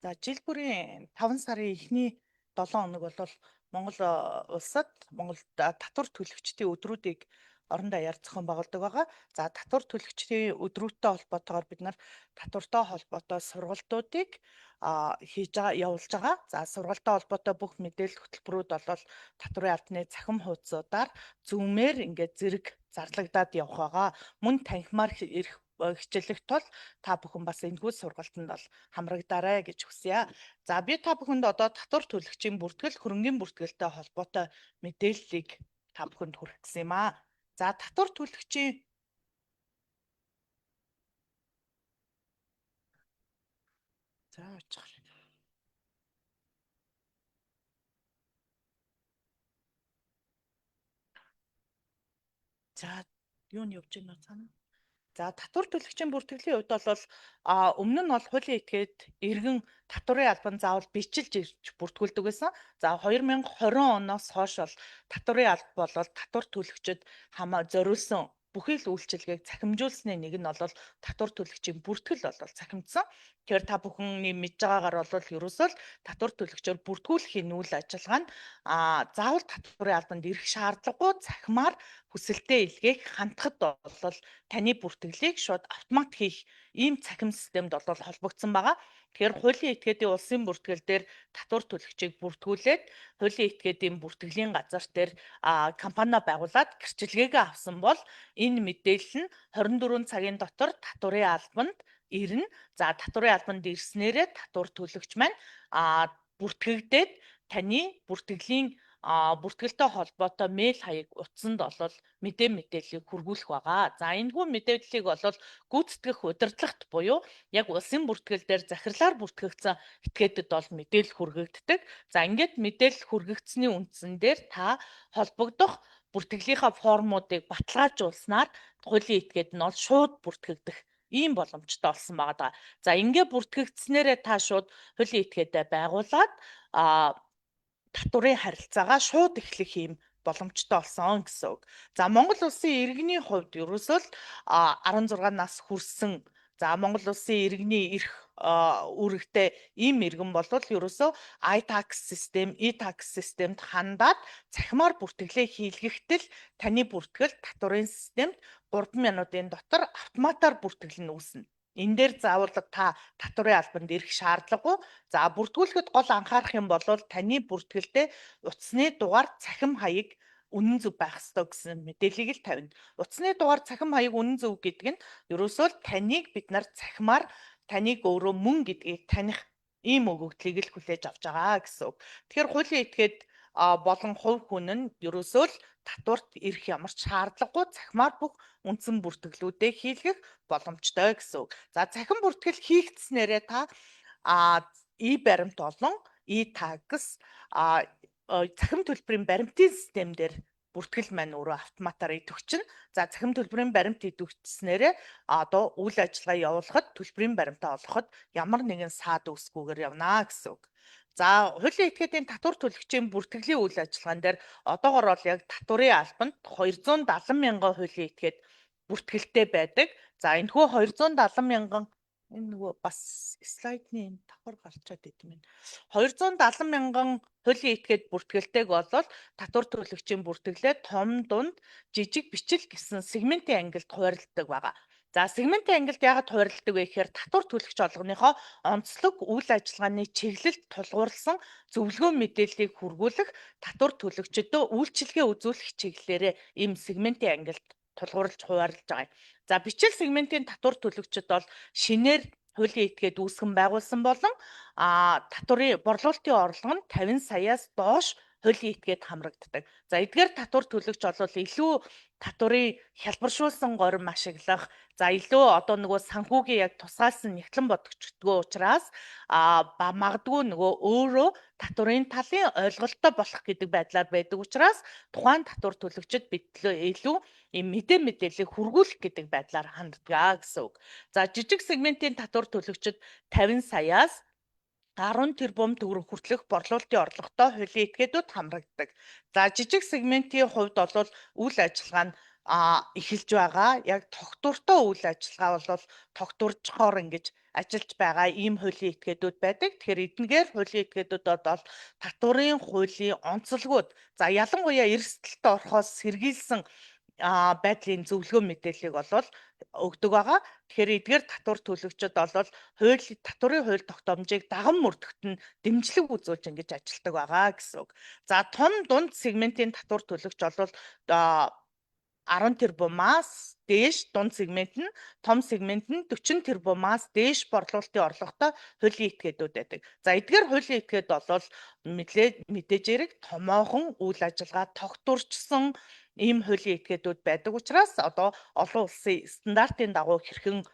За, жил бүрийн 5 сарын эхний 7 хоног бол Монгол улсад Монгол татвар төлөгчдийн өдрүүдийг орон даяар зохион байгуулдаг байгаа. За, татвар төлөгчдийн өдрүүдтэй холбоотойгоор бид нар татвартай холбоотой сургалтуудыг хийж байгаа, явуулж байгаа. За, сургалттай холбоотой бүх мэдээлэл хөтөлбөрүүд бол татварын албаны цахим хуудасуудаар Zoom-ээр ингээд зэрэг зарлагдаад явах байгаа. Мөн танхимаар ирэх хичээлэх тул та бүхэн бас энэхүү сургалтанд бол хамрагдаарай гэж хүсье. За, би та бүхэнд одоо татвар төлөгчийн бүртгэл, хөрөнгийн бүртгэлтэй холбоотой мэдээллийг та бүхэнд хүргэх гэсэн юм аа. За, татвар төлөгчийн. За, очих. За, юу нь явж байна цаана? За, татвар төлөгчийн бүртгэлийн хувьд бол өмнө нь бол хуулийн этгээд иргэн татварын албан заавал бичилж ирж бүртгүүлдэг байсан. За, 2020 оноос хойш бол татварын алба бол татвар төлөгчид хамаа зориулсан бүхий л үйлчилгээг цахимжуулсны нэг нь бол татвар төлөгчийн бүртгэл бол цахимдсан. Тэгэхээр та бүхний мэдж байгаагаар бол ерөөсөө л татвар төлөгчөөр бүртгүүлэхийн үйл ажиллагаа нь заавал татварын албанд ирэх шаардлагагүй, цахимаар хүсэлтээ илгээх, хандахад бол таны бүртгэлийг шууд автомат хийх ийм цахим системд бол холбогдсон байгаа. Тэгэхээр хуулийн этгээдийн улсын бүртгэл дээр татвар төлөгчийг бүртгүүлээд, хуулийн этгээдийн бүртгэлийн газар дээр компани байгуулад гэрчилгээгээ авсан бол энэ мэдээлэл нь 24 цагийн дотор татварын албанд ирнэ. За, татварын албанд ирснээрээ татвар төлөгч маань бүртгэгдээд, таны бүртгэлийн бүртгэлтэй холбоотой мэйл хаяг утсанд бол мэдээллийг хүргүүлэх байгаа. За, энэхүү мэдээллийг бол гүйцэтгэх удирдлагт буюу яг улсын бүртгэл дээр захирлаар бүртгэгдсэн этгээдэд бол мэдээлэл хүргэгддэг. За, ингээд мэдээлэл хүргэгдсэний үндсэн дээр та холбогдох бүртгэлийнхаа формуудыг баталгаажуулснаар хуулийн этгээд нь бол шууд бүртгэгдэх ийм боломжтой болсон байгаа даа. За, ингээ бүртгэгдснээрээ та шууд хуулийн этгээдээ байгуулад татварын харилцаагаа шууд эхлэх юм боломжтой болсон гэсэн үг. За, Монгол улсын иргэний хувьд ерөөсөө л 16 нас хүрсэн, за, Монгол улсын иргэний эрх үүрэгтэй ийм иргэн болвол ерөөсөө iTax систем, e-tax системд хандаад цахимаар бүртгэлээ хийлгэхдээ л таны бүртгэл татварын системд 3 минутын дотор автоматар бүртгэл нь үүснэ. Энэ дээр заавал та татварын албанд ирэх шаардлагагүй. За, бүртгүүлэхэд гол анхаарах юм бол таны бүртгэлдээ утасны дугаар, цахим хаяг үнэн зөв байх ёстой гэсэн мэдээллийг л тавина. Утасны дугаар, цахим хаяг үнэн зөв гэдэг нь ерөөсөө л таныг бид нар цахимаар таныг өөрөө мөн гэдгийг таних ийм өгөгдлийг л хүлээж авч байгаа гэсэн үг. Тэгэхээр хуулийн этгээд болон хувь хүн нь ерөөсөө л татварт ирэх ямар ч шаардлагагүй, цахимаар бүх үндсэн бүртгэлүүдээ хийлгэх боломжтой гэсэн үг. За, цахим бүртгэл хийгдснээрээ та e-баримт болон e-tax цахим төлбөрийн баримтын систем дээр бүртгэл маань өөрөө автоматар идэвхжинэ. За, цахим төлбөрийн баримт идэвхжсэнээрээ одоо үйл ажиллагаа явуулахад, төлбөрийн баримтаа олгоход ямар нэгэн саад үүсгүйгээр явна гэсэн үг. За, хуулийн этгээдийн татвар төлөгчийн бүртгэлийн үйл ажиллагаан дээр одоогор бол яг татварын албанд 270 мянган хуулийн этгээд бүртгэлтэй байдаг. За, энэхүү 270 мянган, энэ нөгөө бас слайдны энэ давхар гарчаад идэм юм. 270 мянган хуулийн этгээд бүртгэлтэйг болол татвар төлөгчийн бүртгэлээ том, дунд, жижиг, бичил гэсэн сегментийн ангилд хуваарилдаг байгаа. За, сегментийн ангилд яагаад хуваарилдаг вэ гэхээр татвар төлөгч олгоныхоо онцлог үйл ажиллагааны чиглэлд тулгуурласан зөвлөгөө мэдээллийг хүргүүлэх, татвар төлөгчдөд үйлчилгээ үзүүлэх чиглэлээрээ ийм сегментийн ангилд тулгуурлаж хуваарлаж байгаа юм. За, бичил сегментийн татвар төлөгчд бол шинээр хуулийн этгээд үүсгэн байгуулсан болон татварын борлуулалтын орлого нь 50 саяас доош хуулийн этгээд хамрагддаг. За, эдгээр татвар төлөгч бол илүү татварын хялбаршуулсан горим ашиглах, за, илүү одоо нөгөө санхүүгийн яг тусгаалсан нягтлан бодогчдгоо учраас магадгүй нөгөө өөрөө татварын талын ойлголттой болох гэдэг байдлаар байдаг учраас тухайн татвар төлөгчд бид илүү ийм мэдээллийг хүргүүлэх гэдэг байдлаар ханддаг гэсэн үг. За, жижиг сегментийн татвар төлөгчд 50 саяас 10 тэрбум төгрөг хүртэлх борлуулалтын орлоготой хуулийн этгээдүүд хамрагддаг. За, жижиг сегментийн хувьд бол үйл ажиллагаа нь эхэлж байгаа. Яг тогтвортой үйл ажиллагаа бол тогтворжхоор ингэж ажиллаж байгаа ийм хуулийн этгээдүүд байдаг. Тэгэхээр эднгээр хуулийн этгээдүүд бол татварын хуулийн онцлогууд, за ялангуяа эрсдэлд орохоос сэргийлсэн байдлын зөвлөгөө мэдээллийг болвол өгдөг байгаа. Тэгэхээр эдгээр татвар төлөгчид бол хууль татварын хууль тогтоомжийг даган мөрдөхт нь дэмжлэг үзүүлж ингэж ажилладаг байгаа гэсэн үг. За, том дунд сегментийн татвар төлөгч бол 10 тэрбумаас дээш, дунд сегмент нь, том сегмент нь 40 тэрбумаас дээш борлуулалтын орлоготой хуулийн этгээдүүд байдаг. За, эдгээр хуулийн этгээд бол мэдээж хэрэг томоохон үйл ажиллагаа тогтворчсон ийм хуулийн этгээдүүд байдаг учраас одоо олон улсын стандартын дагуу хэрхэн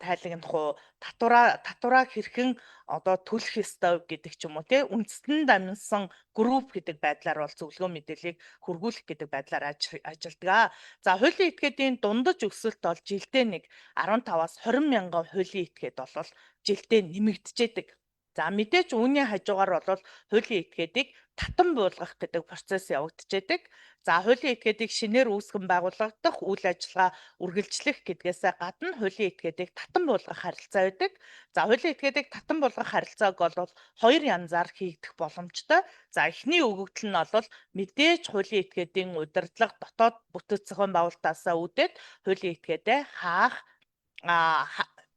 тайлагнах уу, татвараа хэрхэн одоо төлөх ёстой гэдэг ч юм уу, те, үндэстэн дамнасан групп гэдэг байдлаар бол зөвлөгөө мэдээллийг хүргүүлэх гэдэг байдлаар ажилладаг. За, хуулийн этгээдийн дундаж өсөлт бол жилдээ нэг 15-аас 20 мянган хуулийн этгээд бол жилдээ нэмэгдчихэдэг. За, мэдээж үүний хажуугаар бол хуулийн этгээдийг татан буулгах гэдэг процесс явагдчихэдэг. За, хуулийн этгээдийг шинээр үүсгэн байгуулагдах, үйл ажиллагаа үргэлжлэх гэдгээсээ гадна хуулийн этгээдийг татан буулгах харилцаа байдаг. За, хуулийн этгээдийг татан буулгах харилцааг бол хоёр янзаар хийгдэх боломжтой. За, эхний өгөгдөл нь бол мэдээж хуулийн этгээдийн удирдлага дотоод бүтэц зохион байгуулалтаасаа үүдээд хуулийн этгээдээ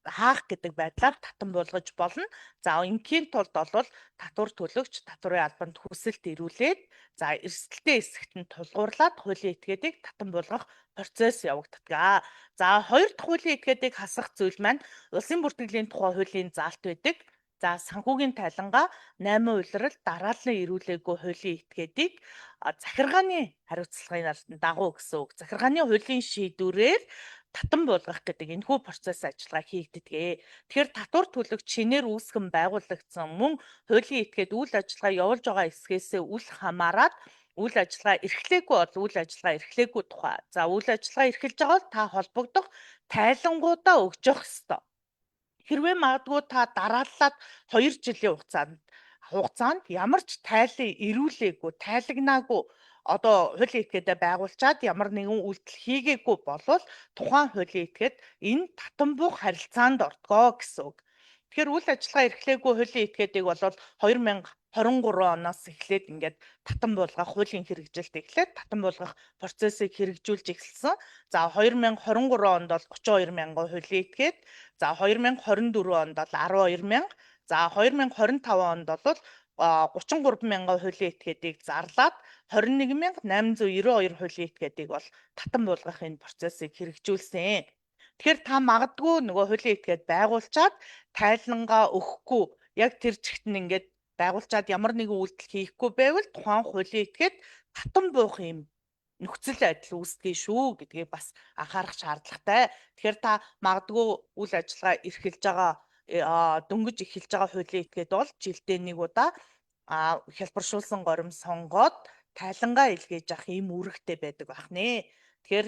хаах гэдэг байдлаар татан буулгаж болно. За, ингийн тулд бол татвар төлөгч татварын албанд хүсэлт ирүүлээд, за, эрсдэлтэй хэсэгт нь тулгуурлаад хуулийн этгээдийг татан буулгах процесс явагддаг. За, хоёр дахь хуулийн этгээдийг хасах зүйл маань улсын бүртгэлийн тухай хуулийн заалт байдаг. За, санхүүгийн тайлангаа 8 улирал дараалан ирүүлээгүй хуулийн этгээдийг захиргааны хариуцлагын дагуу гэсэн үг. Захиргааны хуулийн шийдвэрээр татан буулгах гэдэг энэхүү процесс ажиллагаа хийгддэг. Тэгэхээр татвар төлөгч шинээр үүсгэн байгуулагдсан мөн хуулийн этгээд үйл ажиллагаа явуулж байгаа хэсгээсээ үл хамааран үйл ажиллагаа эрхлээгүй бол үйл ажиллагаа эрхлээгүй тухай. За, үйл ажиллагаа эрхэлж байгаа бол та холбогдох тайлангуудаа өгч явах ёстой. Хэрвээ магадгүй та дарааллаад 2 жилийн хугацаанд ямар ч тайлан ирүүлээгүй, тайлагнаагүй, одоо хуулийн этгээдээ байгуулчаад ямар нэгэн үйлдэл хийгээгүй болвол тухайн хуулийн этгээд энэ татан буух харилцаанд ордгоо гэсэн үг. Тэгэхээр үйл ажиллагаа эрхлээгүй хуулийн этгээдийг бол 2023 оноос эхлээд ингээд татан буулгах хуулийн хэрэгжилт эхлээд татан буулгах процессыг хэрэгжүүлж эхэлсэн. За, 2023 онд бол 32 мянган хуулийн этгээд, за, 2024 онд бол 12 мянга, за, 2025 онд бол 33 мянган хуулийн этгээдийг зарлаад 21,892 хуулийн этгээдийг бол татан буулгах энэ процессыг хэрэгжүүлсэн. Тэгэхээр та магадгүй нөгөө хуулийн этгээд байгуулчаад тайлангаа өгөхгүй, яг тэр чигт нь ингээд байгуулчаад ямар нэгэн үйлдэл хийхгүй байвал тухайн хуулийн этгээд татан буух юм нөхцөл байдал үүсдэгийг шүү гэдгийг бас анхаарах шаардлагатай. Тэгэхээр та магадгүй үйл ажиллагаа эрхэлж байгаа, дөнгөж эхэлж байгаа хуулийн этгээд бол жилдээ нэг удаа хялбаршуулсан горим сонгоод тайлангаа илгээж авах ийм үүрэгтэй байдаг байх нэ. Тэгэхээр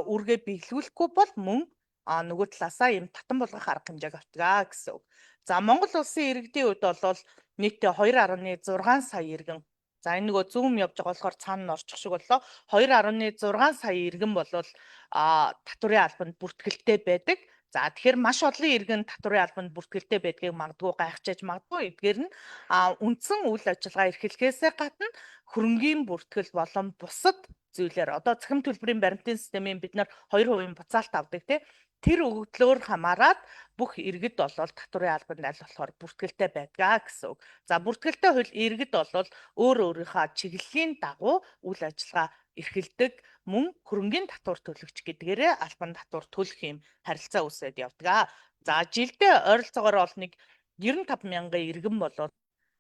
үүргээ биелүүлэхгүй бол мөн нөгөө талаасаа ийм татан буулгах арга хэмжээг авдаг гэсэн үг. За, Монгол улсын иргэдийн хувьд бол нийтдээ 2.6 сая иргэн. За, энэ нөгөө Zoom явж байгаа болохоор цаана нь орчих шиг боллоо. 2.6 сая иргэн болвол татварын албанд бүртгэлтэй байдаг. За, тэгэхээр маш олон иргэн татварын албанд бүртгэлтэй байдгийг магадгүй гайхчааж магадгүй. Эдгээр нь үндсэн үйл ажиллагаа эрхлэхээсээ гадна хөрөнгийн бүртгэл болон бусад зүйлээр одоо цахим төлбөрийн баримтын системийн бид нар 2% буцаалт авдаг, тий. Тэр өгөгдлөөр хамаарат бүх иргэд болол татварын албанд аль болохоор бүртгэлтэй байдгаа гэсэн үг. За, бүртгэлтэй хууль иргэд болол өөр өөрийнхөө чиглэлийн дагуу үйл ажиллагаа эрхэлдэг, мөн хөрөнгийн татвар төлөгч гэдгээрээ албан татвар төлөх юм харилцаа үүсээд явдаг. За, жилдээ ойролцоогоор бол нэг 95 мянган иргэн болоод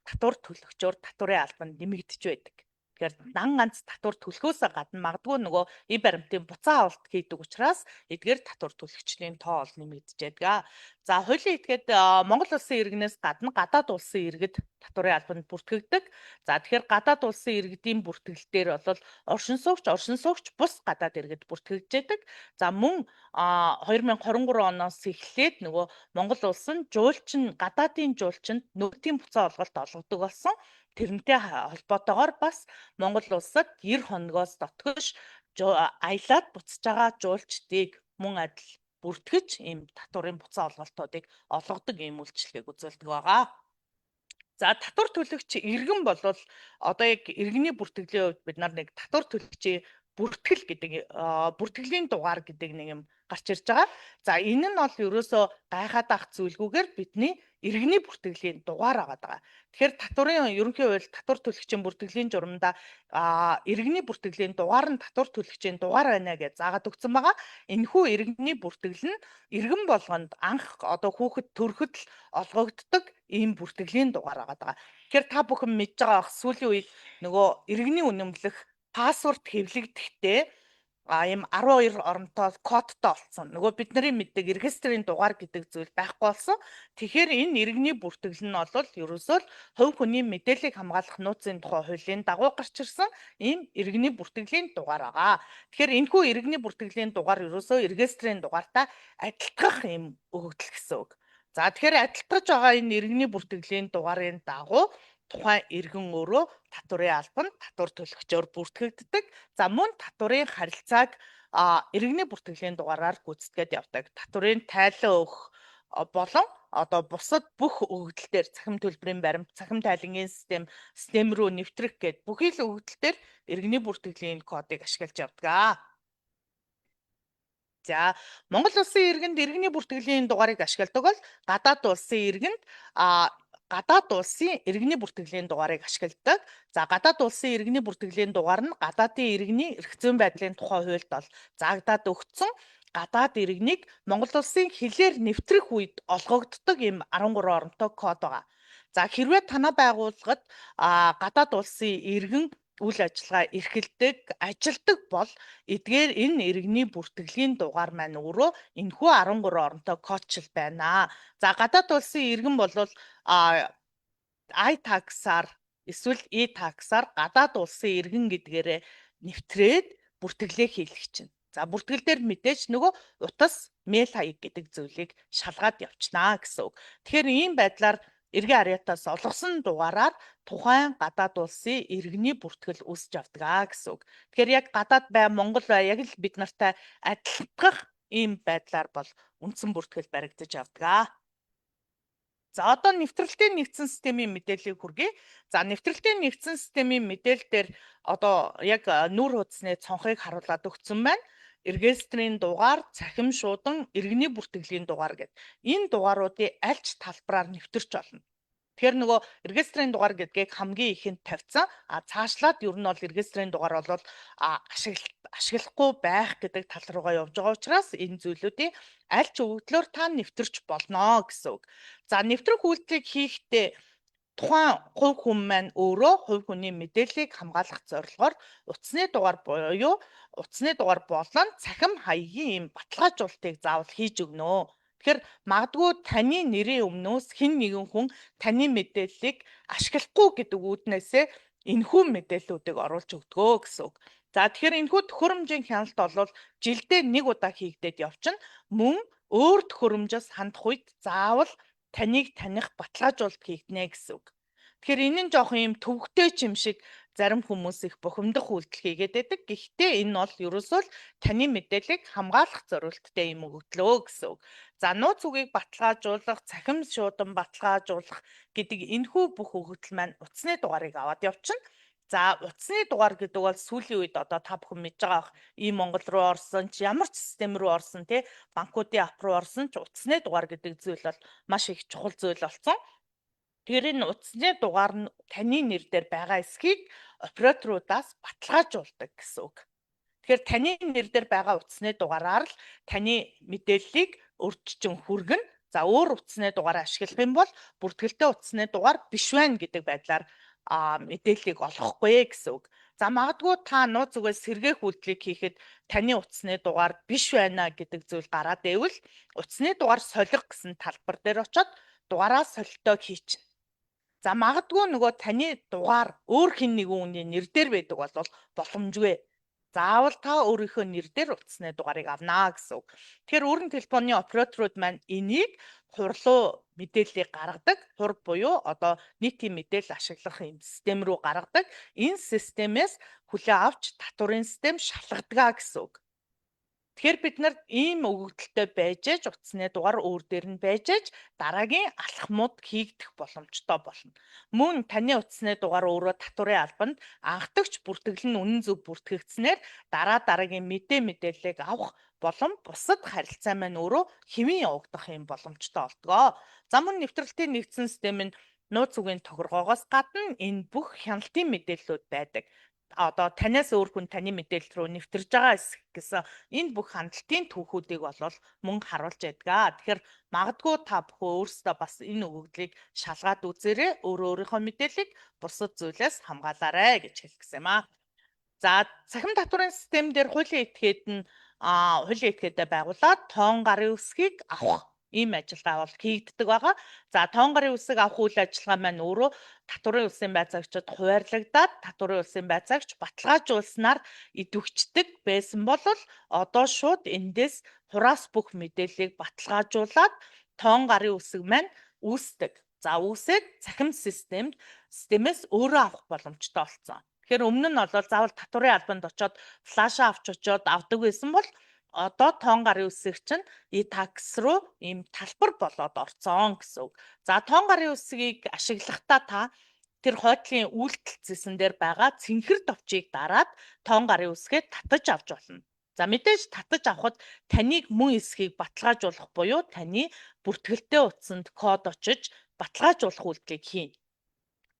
татвар төлөгчөөр татварын албанд нэмэгдэж байдаг. Тэгэхээр дан ганц татвар төлөхөөсөө гадна магадгүй нөгөө эв баримтын буцаан авалт хийдэг учраас эдгээр татвар төлөгчдийн тоо ол нэмэгдэж байдаг. За, хуулийн этгээд Монгол улсын иргэнээс гадна гадаад улсын иргэд татварын албанд бүртгэгдэг. За, тэгэхээр гадаад улсын иргэдийн бүртгэл дээр бол оршин суугч бус гадаад иргэд бүртгэгдэж байдаг. За, мөн 2023 оноос эхлээд нөгөө Монгол улс нь жуулчин, гадаадын жуулчинд нөөтийн буцаан олголт олгодог болсон. Тэрнтэй холбоотойгоор бас Монгол улсад 90 хоногоос дотгош аялаад буцаж байгаа жуулчдыг мөн адил бүртгэж ийм татварын буцаан олголтуудыг олгодог ийм үйлчилгээг үзүүлдэг байгаа. За, татвар төлөгч иргэн болвол одоо яг иргэний бүртгэлийн хувьд бид нар нэг татвар төлөгчийн бүртгэл гэдэг, бүртгэлийн дугаар гэдэг нэг юм гарч ирж байгаа. За, энэ нь бол ерөөсөө гайхаад ах зүйлгүйгээр бидний иргэний бүртгэлийн дугаар агаад байгаа. Тэгэхээр татварын ерөнхий хууль, татвар төлөгчийн бүртгэлийн журамдаа иргэний бүртгэлийн дугаар нь татвар төлөгчийн дугаар байна гэж заагаад өгсөн байгаа. Энэхүү иргэний бүртгэл нь иргэн болгонд анх одоо хүүхэд төрөхөд л олгогддог ийм бүртгэлийн дугаар агаад байгаа. Тэгэхээр та бүхэн мэдж байгаа бах, сүүлийн үед нөгөө иргэний үнэмлэх паспорт хэвлэгдэхдээ ийм 12 оронтой кодтой олцсон. Нөгөө бидний мэддэг регистрийн дугаар гэдэг зүйл байхгүй болсон. Тэгэхээр энэ иргэний бүртгэл нь бол ерөөсөө л хувь хүний мэдээллийг хамгаалах нууцын тухай хуулийн дагуу гарч ирсэн ийм иргэний бүртгэлийн дугаар байгаа. Тэгэхээр энэхүү иргэний бүртгэлийн дугаар ерөөсөө регистрийн дугаартай адилтгах ийм өгөгдөл гэсэн үг. За, тэгэхээр адилтгаж байгаа энэ иргэний бүртгэлийн дугаарын дагуу тухайн иргэн өөрөө татварын албанд татвар төлөгчөөр бүртгэгддэг. За, мөн татварын харилцааг иргэний бүртгэлийн дугаараар гүйцэтгээд явдаг. Татварын тайлан өгөх болон одоо бусад бүх өгөгдөл дээр, цахим төлбөрийн баримт, цахим тайлангийн систем рүү нэвтрэх гээд бүхий л өгөгдөл дээр иргэний бүртгэлийн кодыг ашиглаж явдаг. За, Монгол улсын иргэнд иргэний бүртгэлийн дугаарыг ашигладаг бол гадаад улсын иргэнд гадаад улсын иргэний бүртгэлийн дугаарыг ашигладаг. За, гадаад улсын иргэний бүртгэлийн дугаар нь гадаадын иргэний эрх зүйн байдлын тухай хуульд бол заагдаад өгсөн гадаад иргэнийг Монгол улсын хилээр нэвтрэх үед олгогддог ийм 13 оронтой код байгаа. За, хэрвээ танай байгууллагад гадаад улсын иргэн үйл ажиллагаа эрхэлдэг, ажилдаг бол эдгээр энэ иргэний бүртгэлийн дугаар маань өөрөө энэхүү 13 оронтой кодчил байна. За, гадаад улсын иргэн бол iTax-аар эсвэл e-tax-аар гадаад улсын иргэн гэдгээрээ нэвтрээд бүртгэлээ хийлгэх чинь. За, бүртгэл дээр мэдээж нөгөө утас, мэйл хаяг гэдэг зүйлийг шалгаад явчихнаа гэсэн үг. Тэгэхээр ийм байдлаар эргэн харьяатаас олгосон дугаараар тухайн гадаад улсын иргэний бүртгэл үүсэж авдаг аа гэсэн үг. Тэгэхээр яг гадаад бай, Монгол бай, яг л бид нартай адилтгах ийм байдлаар бол үндсэн бүртгэл баригдаж авдаг аа. За, одоо нэвтрэлтийн нэгдсэн системийн мэдээллийг хүргэе. За, нэвтрэлтийн нэгдсэн системийн мэдээлэл дээр одоо яг нүүр хуудасны цонхыг харуулад өгсөн байна. Регистрийн дугаар, цахим шуудан, иргэний бүртгэлийн дугаар гэдэг. Энэ дугааруудын аль ч талбараар нэвтэрч болно. Тэгэхээр нөгөө регистрийн дугаар гэдгийг хамгийн ихэнд тавьсан. А цаашлаад ер нь бол регистрийн дугаар бол ашиглахгүй байх гэдэг тал руугаа явж байгаа учраас энэ зүйлүүдийн аль ч өгөгдлөөр та нэвтэрч болно гэсэн үг. За, нэвтрэх үйлдэлийг хийхдээ тухайн хувь хүн маань өөрөө хувь хүний мэдээллийг хамгаалах зорилгоор утасны дугаар буюу утасны дугаар болон цахим хаягийн ийм баталгаажуулалтыг заавал хийж өгнө. Тэгэхээр магадгүй таны нэрийн өмнөөс хэн нэгэн хүн таны мэдээллийг ашиглахгүй гэдэг үүднээсээ энэхүү мэдээллүүдийг оруулж өгдөгөө гэсэн үг. За, тэгэхээр энэхүү төхөөрөмжийн хяналт бол жилдээ нэг удаа хийгдээд явчихна. Мөн өөр төхөөрөмжөөс хандах үед заавал таныг таних баталгаажуулалт хийгдэнэ гэсэн үг. Тэгэхээр энэ нь жоохон юм төвөгтэй ч юм шиг зарим хүмүүс их бухимдах үйлдэл хийгээд байдаг. Гэхдээ энэ бол ерөөсөө л таны мэдээллийг хамгаалах зорилттой юм өгөгдлөө гэсэн үг. За, нууц үгийг баталгаажуулах, цахим шуудан баталгаажуулах гэдэг энэхүү бүх өгөгдөл маань утасны дугаарыг аваад явчихна. За, утасны дугаар гэдэг бол сүүлийн үед одоо та бүхэн мэдж байгаа бах, ийм Монгол руу орсон ч, ямар ч систем рүү орсон, те, банкуудын app руу орсон ч утасны дугаар гэдэг зүйл бол маш их чухал зүйл болсон. Тэгэхээр энэ утасны дугаар нь таны нэр дээр байгаа эсэхийг операторуудаас баталгаажуулдаг гэсэн үг. Тэгэхээр таны нэр дээр байгаа утасны дугаараар л таны мэдээллийг өөрчилж хүргэнэ. За, өөр утасны дугаар ашиглах юм бол бүртгэлтэй утасны дугаар биш байна гэдэг байдлаар мэдээллийг олгохгүй гэсэн үг. За, магадгүй та нууц үгээс сэргээх үйлдэлийг хийхэд таны утасны дугаар биш байна гэдэг зүйл гараад ивэл утасны дугаар солих гэсэн талбар дээр очоод дугаараа солилтоо хийчихнэ. За, магадгүй нөгөө таны дугаар өөр хэн нэгэн хүний нэр дээр байдаг бол боломжгүй. Заавал та өөрийнхөө нэр дээр утасны дугаарыг авнаа гэсэн үг. Тэгэхээр өргөн телефонны операторууд маань энийг хурлуу мэдээллийг гаргадаг. Хур буюу одоо нийтийн мэдээлэл ашиглах юм систем рүү гаргадаг. Энэ системээс хүлээн авч татварын систем шалгадаг гэсэн үг. Тэгэхээр бид нар ийм өгөгдөлтэй байж аж утасны дугаар өөр дээр нь байж аж дараагийн алхмууд хийгдэх боломжтой болно. Мөн таны утасны дугаар өөрөө татварын албанд анхдагч бүртгэл нь үнэн зөв бүртгэгдсэнээр дараа дараагийн мэдээллийг авах болон бусад харилцаа маань өөрөө хэвийн явагдах юм боломжтой болдгоо. За, мөн нэвтрэлтийн нэгдсэн систем нь нууц үгийн тохиргоогоос гадна энэ бүх хяналтын мэдээллүүд байдаг. Одоо танаас өөр хүн таны мэдээлэл рүү нэвтэрж байгаа эсэх гэсэн энэ бүх хандлтын түүхүүдийг болол мөн харуулж байдаг. Тэгэхээр магадгүй та бүхэн өөрсдөө бас энэ өгөгдлийг шалгаад үзээрэй. Өөрөө өөрийнхөө мэдээллийг бусад зүйлээс хамгаалаарай гэж хэлэх гэсэн юм аа. За, цахим татварын систем дээр хуулийн этгээд нь хуулийн этгээдээ байгуулад тоон гарын үсгийг авах ийм ажиллагаа бол хийгддэг байгаа. За, тоон гарын үсэг авах үйл ажиллагаа маань өөрөө татварын улсын байцаагчид хуваарлагдаад, татварын улсын байцаагч баталгаажуулснаар идэвхждэг байсан бол одоо шууд эндээс хураас бүх мэдээллийг баталгаажуулаад тоон гарын үсэг маань үүсдэг. За, үүсээд цахим системээс өөрөө авах боломжтой болсон. Тэгэхээр өмнө нь бол заавал татварын албанд очиод флашаа авч очиод авдаг байсан бол одоо тоон гарын үсэг чинь e-tax руу ийм талбар болоод орцсон гэсэн үг. За, тоон гарын үсгийг ашиглахдаа та тэр хойдлын үйлдэл цэсэн дээр байгаа цэнхэр товчийг дараад тоон гарын үсгээ татаж авч болно. За, мэдээж татаж авахад таныг мөн эсхийг баталгаажуулах буюу таны бүртгэлтэй утсанд код очиж баталгаажуулах үйлдэлийг хийнэ.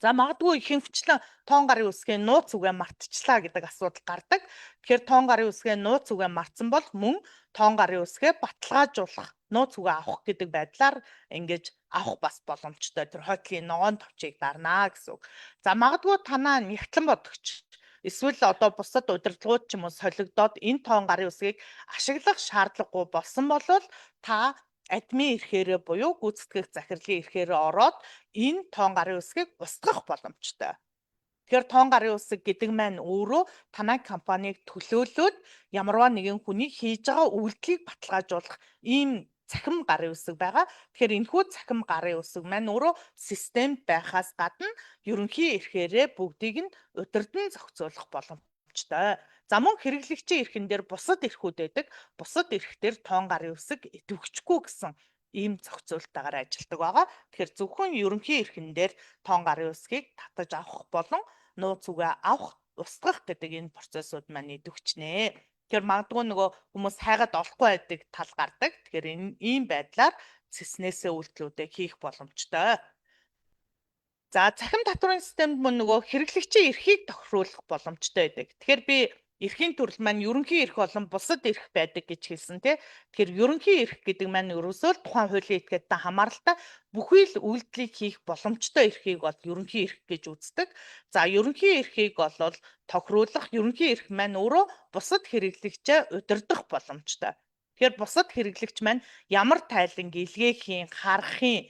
За, магадгүй ихэнхчлэн тоон гарын үсгийн нууц үгээ мартчихлаа гэдэг асуудал гардаг. Тэгэхээр тоон гарын үсгээ нууц үгээ мартсан бол мөн тоон гарын үсгээ баталгаажуулах, нууц үгээ авах гэдэг байдлаар ингэж авах бас боломжтой. Тэр хойдлын ногоон товчийг дарнаа гэсэн үг. За, магадгүй танаа нягтлан бодогч эсвэл одоо бусад удирдлагууд ч юм уу солигдоод энэ тоон гарын үсгийг ашиглах шаардлагагүй болсон бол та админ эрхээрээ буюу гүйцэтгэх захирлын эрхээрээ ороод энэ тоон гарын үсгийг устгах боломжтой. Тэгэхээр тоон гарын үсэг гэдэг маань өөрөө танай компанийг төлөөлөөд ямарваа нэгэн хүний хийж байгаа үйлдэлийг баталгаажуулах ийм цахим гарын үсэг байгаа. Тэгэхээр энэхүү цахим гарын үсэг маань өөрөө системд байхаас гадна ерөнхий эрхээрээ бүгдийг нь удирдан зохицуулах боломжтой. За, мөн хэрэглэгчийн эрхэн дээр бусад эрхүүд байдаг. Бусад эрх дээр тоон гарын үсэг идэвхжихгүй гэсэн ийм зохицуултаагаар ажилладаг байгаа. Тэгэхээр зөвхөн ерөнхий эрхэн дээр тоон гарын үсгийг татаж авах болон нууц үгээ авах, устгах гэдэг энэ процессууд маань идэвхжнэ. Тэгэхээр магадгүй нөгөө хүмүүс хайгаад олохгүй байдаг тал гардаг. Тэгэхээр энэ ийм байдлаар цэснээсээ үйлдэлүүдээ хийх боломжтой. За, цахим татварын системд мөн нөгөө хэрэглэгчийн эрхийг тохируулах боломжтой байдаг. Тэгэхээр би эрхийн төрөл маань ерөнхий эрх болон бусад эрх байдаг гэж хэлсэн, тий. Тэгэхээр ерөнхий эрх гэдэг маань ерөөсөө л тухайн хуулийн этгээдтэй хамааралтай бүхий л үйлдэлийг хийх боломжтой эрхийг бол ерөнхий эрх гэж үздэг. За, ерөнхий эрхийг бол тохируулах, ерөнхий эрх маань өөрөө бусад хэрэглэгчээ удирдах боломжтой. Тэгэхээр бусад хэрэглэгч маань ямар тайланг илгээхийн, харахын,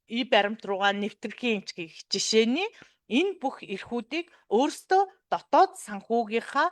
и баримт руугаа нэвтрэхийн гэх жишээний энэ бүх эрхүүдийг өөрсдөө дотоод санхүүгийнхаа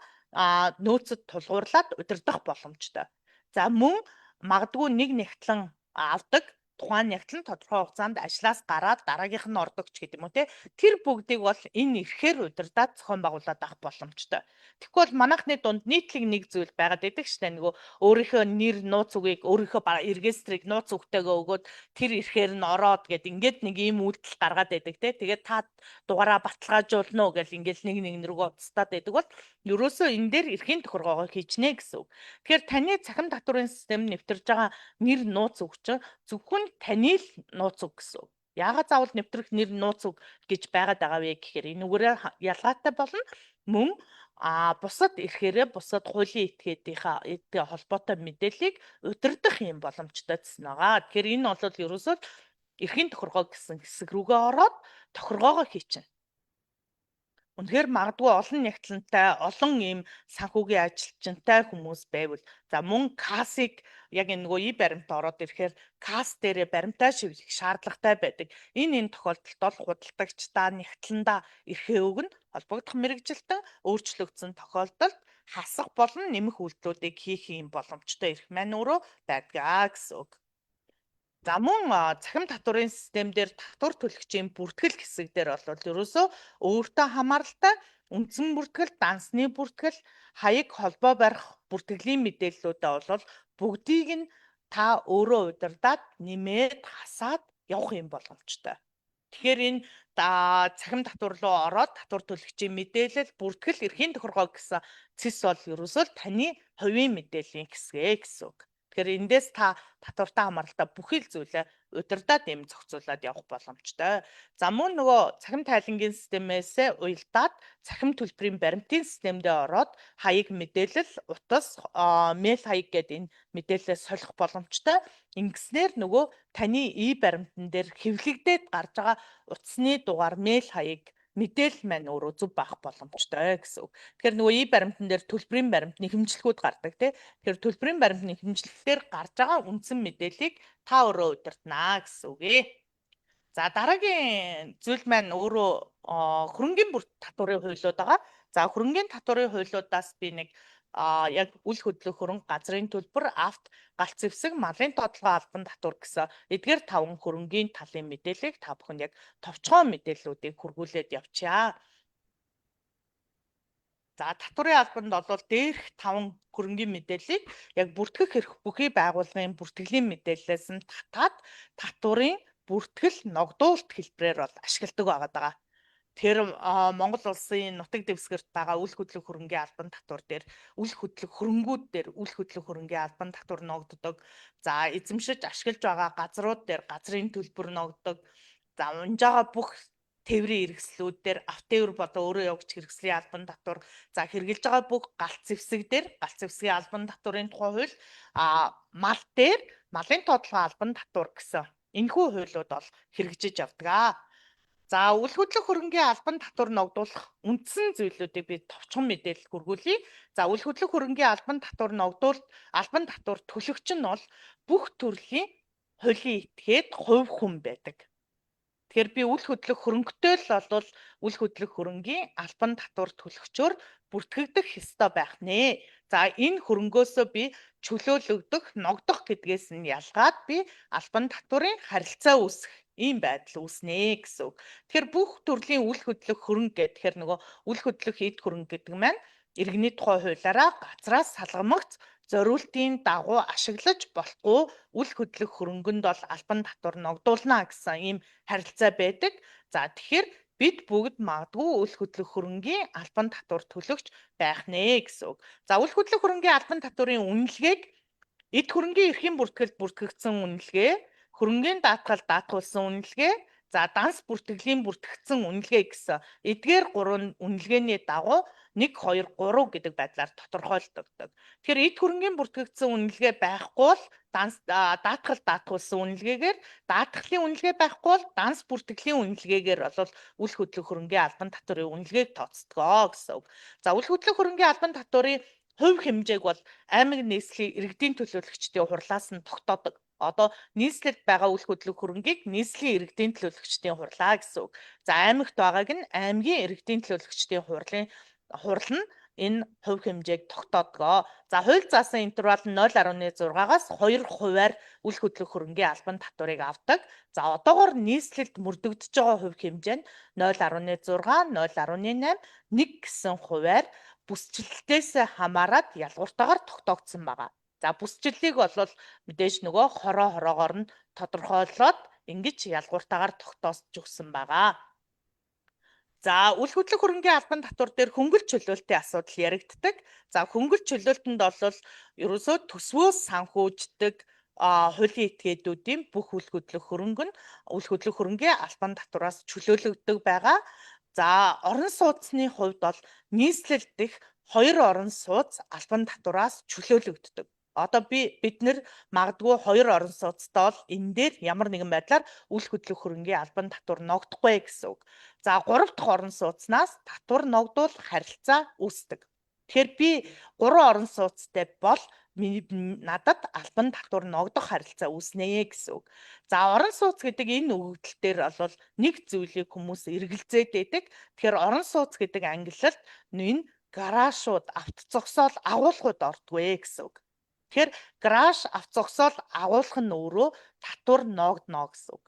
нөөцөд тулгуурлаад удирдах боломжтой. За, мөн магадгүй нэг нягтлан авдаг, тухайн нягтлан тодорхой хугацаанд ажлаас гараад дараагийнх нь ордог ч гэдэг юм уу, те. Тэр бүгдийг бол энэ эрхээр удирдаад зохион байгуулад авах боломжтой. Тэгэхгүй бол манайхны дунд нийтлэг нэг зүйл байгаад байдаг штэ, нөгөө өөрийнхөө нэр нууц үгийг, өөрийнхөө регистрийг нууц үгтэйгээ өгөөд тэр эрхээр нь ороод гэд ингээд нэг ийм үйлдэл гаргаад байдаг, те. Тэгээд та дугаараа баталгаажуулна уу гэл ингээд нэг нэг рүүгээ уцтаад байдаг бол ерөөсөө энэ дээр эрхийн тохиргоогоо хийчнэ гэсэн үг. Тэгэхээр таны цахим татварын систем нэвтэрж байгаа нэр нууц үг чинь зөвхөн таны л нууц үг гэсэн үг. Яагаад заавал нэвтрэх нэр нууц үг гэж байгаад байгаа вэ гэхээр энүүгээрээ ялгаатай болно. Мөн бусад эрхээрээ бусад хуулийн этгээдийнхаа эдгээ холбоотой мэдээллийг удирдах юм боломжтой гэсэн байгаа. Тэгэхээр энэ бол ерөөсөө эрхийн тохиргоо гэсэн хэсэг рүүгээ ороод тохиргоогоо хийчихнэ. Үнэхээр магадгүй олон нягтлантай, олон ийм санхүүгийн ажилчинтай хүмүүс байвал, за, мөн кассыг яг энэ нөгөө и баримт ороод ирэхээр касс дээрээ баримтаа шивэх шаардлагатай байдаг. Энэ тохиолдолд бол худалдагчдаа, нягтландаа эрхээ өгнө. Холбогдох мэргэжилтэн өөрчлөгдсөн тохиолдолд хасах болон нэмэх үйлдэлүүдийг хийх юм боломжтой эрх маань өөрөө байдаг гэсэн үг. За, мөн цахим татварын систем дээр татвар төлөгчийн бүртгэл хэсэг дээр бол ерөөсөө өөртөө хамааралтай үндсэн бүртгэл, дансны бүртгэл, хаяг, холбоо барих бүртгэлийн мэдээллүүдээ бол бүгдийг нь та өөрөө удирдаад нэмээд хасаад явах юм боломжтой. Тэгэхээр энэ цахим татвар руу ороод татвар төлөгчийн мэдээлэл, бүртгэл, эрхийн тохиргоо гэсэн цэс бол ерөөсөө л таны хувийн мэдээллийн хэсгээ гэсэн үг. Тэгэхээр эндээс та татвартай хамааралтай бүхий л зүйлээ удирдаад юм зохицуулаад явах боломжтой. За, мөн нөгөө цахим тайлангийн системээс уялдаад цахим төлбөрийн баримтын системдээ ороод хаяг, мэдээлэл, утас, мэйл хаяг гэдэг энэ мэдээлэлээ солих боломжтой. Ингэснээр нөгөө таны e-баримтан дээр хэвлэгдээд гарч байгаа утасны дугаар, мэйл хаяг, мэдээлэл маань өөрөө зөв байх боломжтой гэсэн үг. Тэгэхээр нөгөө e-баримтан дээр төлбөрийн баримтны хэмжлэгүүд гардаг, тий. Тэгэхээр төлбөрийн баримтны хэмжлэгтэр гарч байгаа үндсэн мэдээллийг та өөрөө удирдана гэсэн үг ээ. За, дараагийн зүйл маань өөрөө хөрөнгийн бүр татварын хуулиуд байгаа. За, хөрөнгийн татварын хуулиудаас би нэг яг үл хөдлөх хөрөнгө, газрын төлбөр, авто, галт зэвсэг, малын тодолгоо албан татвар гэсэн эдгээр таван хөрөнгийн талын мэдээллийг та бүхэнд яг товчхон мэдээллүүдийг хүргүүлээд явчихъя. За, татварын албанд бол дээрх таван хөрөнгийн мэдээллийг яг бүртгэх эрх бүхий байгууллагын бүртгэлийн мэдээллээс нь татаад татварын бүртгэл ногдуулалт хэлбэрээр бол ашигладаг байгаа даа. Тэгэхээр Монгол улсын нутаг дэвсгэрт байгаа үл хөдлөх хөрөнгийн албан татвар дээр, үл хөдлөх хөрөнгүүд дээр үл хөдлөх хөрөнгийн албан татвар ногддог. За, эзэмшиж ашиглаж байгаа газрууд дээр газрын төлбөр ногддог. За, унж байгаа бүх тээврийн хэрэгслүүд дээр автотээвэр болон өөрөө явагч хэрэгслийн албан татвар, за, хэрэглэж байгаа бүх галт зэвсэг дээр галт зэвсгийн албан татварын тухай хууль, мал дээр малын тодолгоо албан татвар гэсэн энэхүү хуулиуд бол хэрэгжиж явдаг. За, үл хөдлөх хөрөнгийн албан татвар ногдуулах үндсэн зүйлүүдийг би товчхон мэдээлэл хүргүүлье. За, үл хөдлөх хөрөнгийн албан татвар ногдуулт албан татвар төлөгч нь бол бүх төрлийн хуулийн этгээд хувь хүн байдаг. Тэгэхээр би үл хөдлөх хөрөнгөтэй л бол үл хөдлөх хөрөнгийн албан татвар төлөгчөөр бүртгэгдэх ёстой байх нэ. За, энэ хөрөнгөөсөө би чөлөөлөгдөх, ногдох гэдгээс нь ялгаад би албан татварын харилцаа үүсэх ийм байдал үүснэ гэсэн үг. Тэгэхээр бүх төрлийн үл хөдлөх хөрөнгө гэхээр нөгөө үл хөдлөх эд хөрөнгө гэдэг маань иргэний тухай хуулиараа газраас салгамагц зориултын дагуу ашиглаж болохгүй үл хөдлөх хөрөнгөнд бол албан татвар ногдуулна гэсэн ийм харилцаа байдаг. За, тэгэхээр бид бүгд магадгүй үл хөдлөх хөрөнгийн албан татвар төлөгч байх нэ гэсэн үг. За, үл хөдлөх хөрөнгийн албан татварын үнэлгээг эд хөрөнгийн эрхийн бүртгэлд бүртгэгдсэн үнэлгээ, хөрөнгийн даатгал даатгуулсан үнэлгээ, за, данс бүртгэлийн бүртгэгдсэн үнэлгээ гэсэн эдгээр гурван үнэлгээний дагуу 1 2 3 гэдэг байдлаар тодорхойлогддог. Тэгэхээр эд хөрөнгийн бүртгэгдсэн үнэлгээ байхгүй бол данс даатгал даатгуулсан үнэлгээгээр, даатгалын үнэлгээ байхгүй бол данс бүртгэлийн үнэлгээгээр бол үл хөдлөх хөрөнгийн албан татварын үнэлгээг тооцдгоо гэсэн үг. За, үл хөдлөх хөрөнгийн албан татварын хувь хэмжээг бол аймаг нийслэлийн иргэдийн төлөөлөгчдийн хурлаас нь тогтоодог. Одоо нийслэлд байгаа үл хөдлөх хөрөнгийг нийслэлийн иргэдийн төлөөлөгчдийн хурлаа гэсэн үг. За, аймагт байгааг нь аймгийн иргэдийн төлөөлөгчдийн хурлын хурал нь энэ хувь хэмжээг тогтоодгоо. За, хууль заасан интервал нь 0.6-аас 2 хувиар үл хөдлөх хөрөнгийн албан татварыг авдаг. За, одоогор нийслэлд мөрдөгдөж байгаа хувь хэмжээ нь 0.6, 0.8, 1 гэсэн хувиар бүсчлэлтээс хамаарат ялгууртайгаар тогтоогдсон байгаа. За, бүсчлэлийг бол мэдээж нөгөө хороо хороогоор нь тодорхойлоод ингэж ялгууртайгаар тогтоосч өгсөн байгаа. За, үл хөдлөх хөрөнгийн албан татвар дээр хөнгөлт чөлөөлтийн асуудал яригддаг. За, хөнгөлт чөлөөлтөнд бол ерөөсөө төсвөөс санхүүждэг хуулийн этгээдүүдийн бүх үл хөдлөх хөрөнгө нь үл хөдлөх хөрөнгийн албан татвараас чөлөөлөгдөг байгаа. За, орон сууцны хувьд бол нийслэл дэх хоёр орон сууц албан татвараас чөлөөлөгддөг. Одоо бид нэр магадгүй хоёр орон сууцтай бол энэ дээр ямар нэгэн байдлаар үл хөдлөх хөрөнгийн албан татвар ногдохгүй гэсэн үг. За, гурав дахь орон сууцнаас татвар ногдуулах харилцаа үүсдэг. Тэгэхээр би гурван орон сууцтай бол надад албан татвар ногдох харилцаа үүснэ гэсэн үг. За, орон сууц гэдэг энэ өгөгдөл дээр бол нэг зүйлийг хүмүүс эргэлзээд байдаг. Тэгэхээр орон сууц гэдэг ангилалд энэ гаражууд, автозогсоол, агуулгууд ордгүй гэсэн үг. Тэгэхээр гараж, автозогсоол, агуулах нь өөрөө татвар ноогдно гэсэн үг.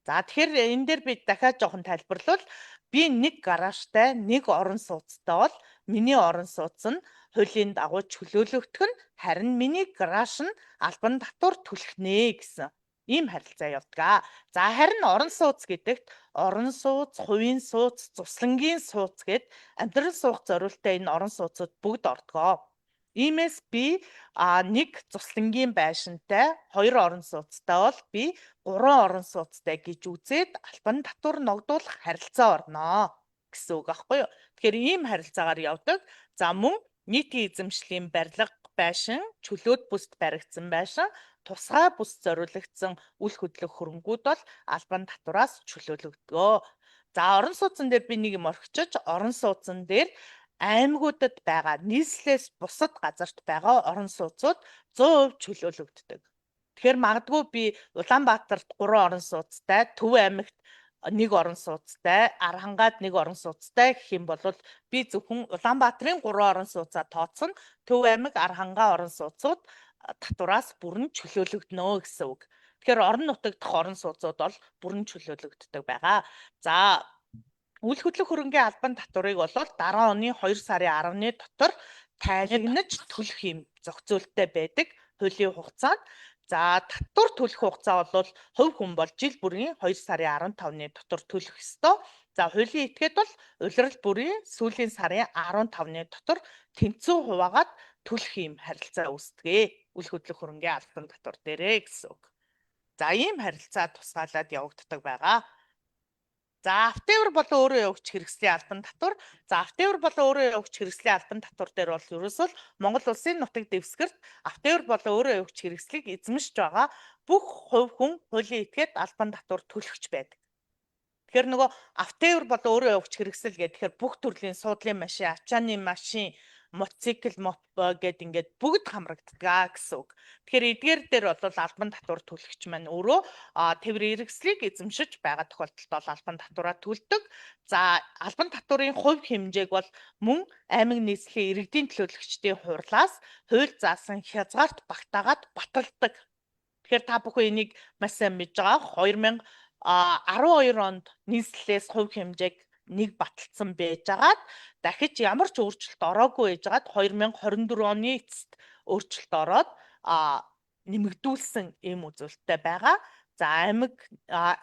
За, тэгэхээр энэ дээр би дахиад жоохон тайлбарлавал би нэг гаражтай, нэг орон сууцтай бол миний орон сууц нь хуулийн дагуу чөлөөлөгдөх нь, харин миний гараж нь албан татвар төлөх нэ гэсэн ийм харилцаа явдаг. За харин орон сууц гэдэгт орон сууц, хувийн сууц, цуслангийн сууц гэд амьдрал суух зориултаа энэ орон сууцуд бүгд ордгоо. Иймээс би нэг цуслангийн байшинтай, хоёр орон сууцтай бол би гурван орон сууцтай гэж үзээд албан татвар ногдуулах харилцаа орноо гэсэн үг аахгүй юу. Тэгэхээр ийм харилцаагаар явдаг. За мөн нийтийн эзэмшлийн барилга байшин, чөлөөт бүст баригдсан байшин, тусгай бүс зориулагдсан үл хөдлөх хөрөнгүүд бол албан татвараас чөлөөлөгдгөө. За орон сууцн дээр би нэг юм орхичож, орон сууцн дээр аймагуудад байгаа нийслэлээс бусад газарт байгаа орон сууцуд 100% чөлөөлөгддөг. Тэгэхээр магадгүй би Улаанбаатарт 3 орон сууцтай, Төв аймагт нэг орон сууцтай, Архангад нэг орон сууцтай гэх юм бол би зөвхөн Улаанбаатарын 3 орон сууцаа тооцно. Төв аймаг, Архангаа орон сууцуд татвараас бүрэн чөлөөлөгдөнө гэсэн үг. Тэгэхээр орон нутаг дахь орон сууцуд бол бүрэн чөлөөлөгддөг байгаа. За үл хөдлөх хөрөнгийн албан татварыг бол дараа оны 2 сарын 10-ны дотор тайлагнаж төлөх юм зохицуулттай байдаг хуулийн хугацаанд. За татвар төлөх хугацаа бол хувь хүн бол жил бүрийн 2 сарын 15-ны дотор төлөх ёстой. За хуулийн этгээд бол улирал бүрийн сүүлийн сарын 15-ны дотор тэнцүү хуваагаад төлөх юм харилцаа үүсдэг. Үл хөдлөх хөрөнгийн албан татвар дээрээ гэсэн үг. За ийм харилцаа тусгаалаад явагддаг байгаа. За автевр болон өөрөө явагч хэрэгслийн албан татвар. За автевр болон өөрөө явагч хэрэгслийн албан татвар дээр бол ерөөсөө Монгол улсын нутаг дэвсгэрт автевр болон өөрөө явагч хэрэгслийг эзэмшиж байгаа бүх хувь хүн хуулийн этгээд албан татвар төлөгч байдаг. Тэгэхээр нөгөө автевр болон өөрөө явагч хэрэгсэл гэхээр бүх төрлийн суудлын машин, ачааны машин, мотоцикл гэд ингээд бүгд хамрагддаг гэсэн үг. Тэгэхээр эдгээр дээр бол албан татвар төлөгч маань өөрөө тээврийн хэрэгслийг эзэмшиж байгаа тохиолдолд бол албан татвараа төлдөг. За албан татварын хувь хэмжээг бол мөн аймаг нийслэлийн иргэдийн төлөөлөгчдийн хурлаас хууль заасан хязгаарт багтаагаад баталдаг. Тэгэхээр та бүхэн энийг маш сайн мэдж байгаа. 2012 онд нийслэлээс хувь хэмжээг нэг баталсан байжгаад дахиж ямар ч өөрчлөлт ороогүй байжгаад 2024 оны эцэст өөрчлөлт ороод нэмэгдүүлсэн ийм үзүүлэлттэй байгаа. За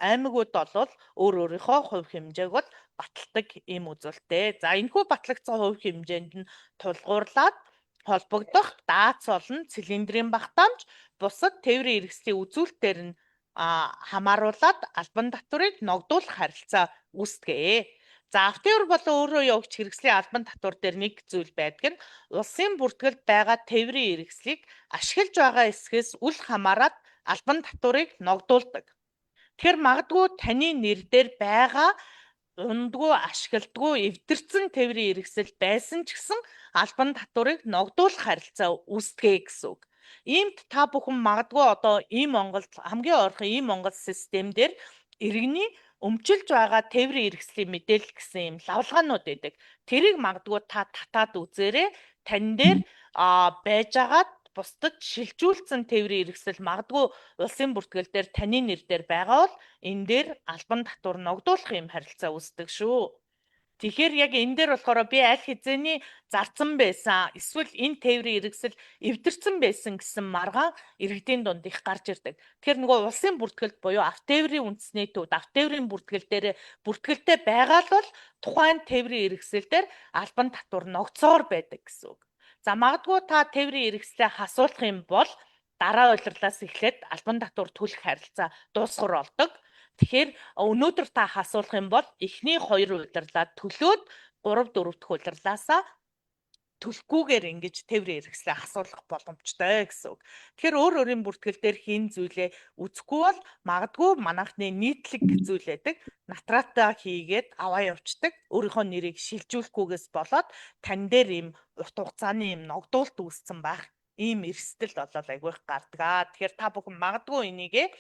аймагуд бол өөр өөрийнхөө хувь хэмжээг бол баталдаг ийм үзүүлэлттэй. За энэхүү батлагдсан хувь хэмжээнд нь тулгуурлаад холбогдох даац болон цилиндрийн багтаамж бусад тээврийн хэрэгслийн үзүүлэлтээр нь хамааруулаад албан татварыг ногдуулах харилцаа үүсдэг. За автевр болон өөрөө явагч хэрэгслийн албан татвар дээр нэг зүйл байдаг нь улсын бүртгэлд байгаа тээврийн хэрэгслийг ашиглаж байгаа хэсгээс үл хамааран албан татварыг ногдуулдаг. Тэгэхээр магадгүй таны нэр дээр байгаа ундгүй, ашигладгүй, эвдэрсэн тээврийн хэрэгсэл байсан ч гэсэн албан татварыг ногдуулах харилцаа үүсдэг гэсэн үг. Иймд та бүхэн магадгүй одоо ийм Монголд хамгийн ойрхон ийм Монгол систем дээр иргэний өмчилж байгаа тээврийн хэрэгслийн мэдээлэл гэсэн юм лавлгаанууд байдаг. Тэрийг магадгүй та татаад үзээрэй. Тань дээр байжгаад бусдад шилжүүлсэн тээврийн хэрэгсэл магадгүй улсын бүртгэл дээр таны нэр дээр байгаа бол энэ дээр албан татвар ногдуулах юм харилцаа үүсдэг шүү. Тэгэхээр яг энэ дээр болохоор би аль хэзээний зарцсан байсан эсвэл энэ тээврийн хэрэгсэл эвдэрсэн байсан гэсэн маргаан иргэдийн дунд их гарч ирдэг. Тэгэхээр нөгөө улсын бүртгэлд буюу автеврийн үндэсний төвд автеврийн бүртгэл дээр бүртгэлтэй байгаа л бол тухайн тээврийн хэрэгсэл дээр албан татвар ногцоор байдаг гэсэн үг. За магадгүй та тээврийн хэрэгслээ хасуулах юм бол дараа улирлаас эхлээд албан татвар төлөх харилцаа дуусгар болдог. Тэгэхээр өнөөдөр та хасуулах юм бол эхний хоёр улирлаа төлөөд 3 4 дахь улирлаасаа төлөхгүйгээр ингэж тээврийн хэрэгслээ хасуулах боломжтой гэсэн үг. Тэгэхээр өөр өөрийн бүртгэл дээр хийн зүйлээ үзэхгүй бол магадгүй манайхны нийтлэг зүйл байдаг. Натратаа хийгээд аваа явцдаг. Өөрийнхөө нэрийг шилжүүлэхгүйгээс болоод тань дээр ийм урт хугацааны ийм ногдуулт үүссэн байх ийм эрсдэл болол айгүй их гардаг. Тэгэхээр та бүхэн магадгүй энийгээ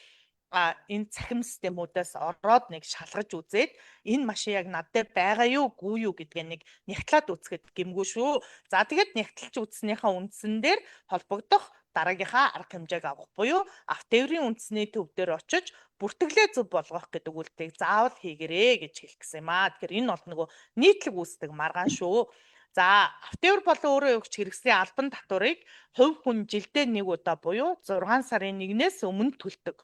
энэ цахим системүүдээс ороод нэг шалгаж үзээд энэ машин яг над дээр байгаа юу, үгүй юу гэдгээ нэг нягтлаад үзэхэд гэмгүй шүү. За тэгэд нягтлж үзснийхаа үндсэн дээр холбогдох дараагийнхаа арга хэмжээг авах буюу автеврийн үндэсний төв дээр очиж бүртгэлээ зөв болгох гэдэг үйлдэлийг заавал хийгэрээ гэж хэлэх гэсэн юм аа. Тэгэхээр энэ бол нөгөө нийтлэг үүсдэг маргаан шүү. За, автотээвэр болон өөрөө явагч хэрэгслийн албан татварыг хувь хүн жилдээ нэг удаа буюу 6 сарын 1-ээс өмнө төлдөг.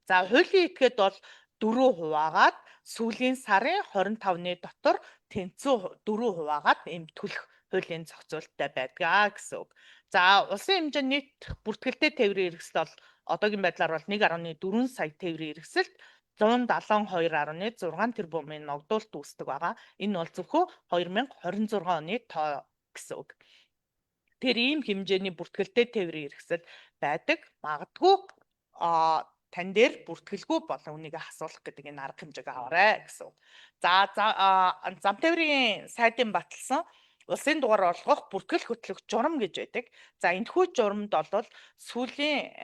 За, хуулийн этгээд бол 4 хуваагаад сүүлийн сарын 25-ны дотор тэнцүү 4 хуваагаад ийм төлөх хуулийн зохицуулттай байдаг гэсэн үг. За, улсын хэмжээний нийт бүртгэлтэй тээврийн хэрэгсэл бол одоогийн байдлаар бол 1.4 сая тээврийн хэрэгсэлт 172.6 тэрбумын ногдуулалт үүсдэг байгаа. Энэ бол зөвхөн 2026 оны тоо гэсэн үг. Тэр ийм хэмжээний бүртгэлтэй тээврийн хэрэгсэл байдаг. Магадгүй тань дээр бүртгэлгүй болон үнийг асуулах гэдэг энэ арга хэмжээг аваарай гэсэн үг. За, зам тээврийн сайдын баталсан улсын дугаар олгох бүртгэл хөтлөх журам гэж байдаг. За, энэхүү журамд бол сүүлийн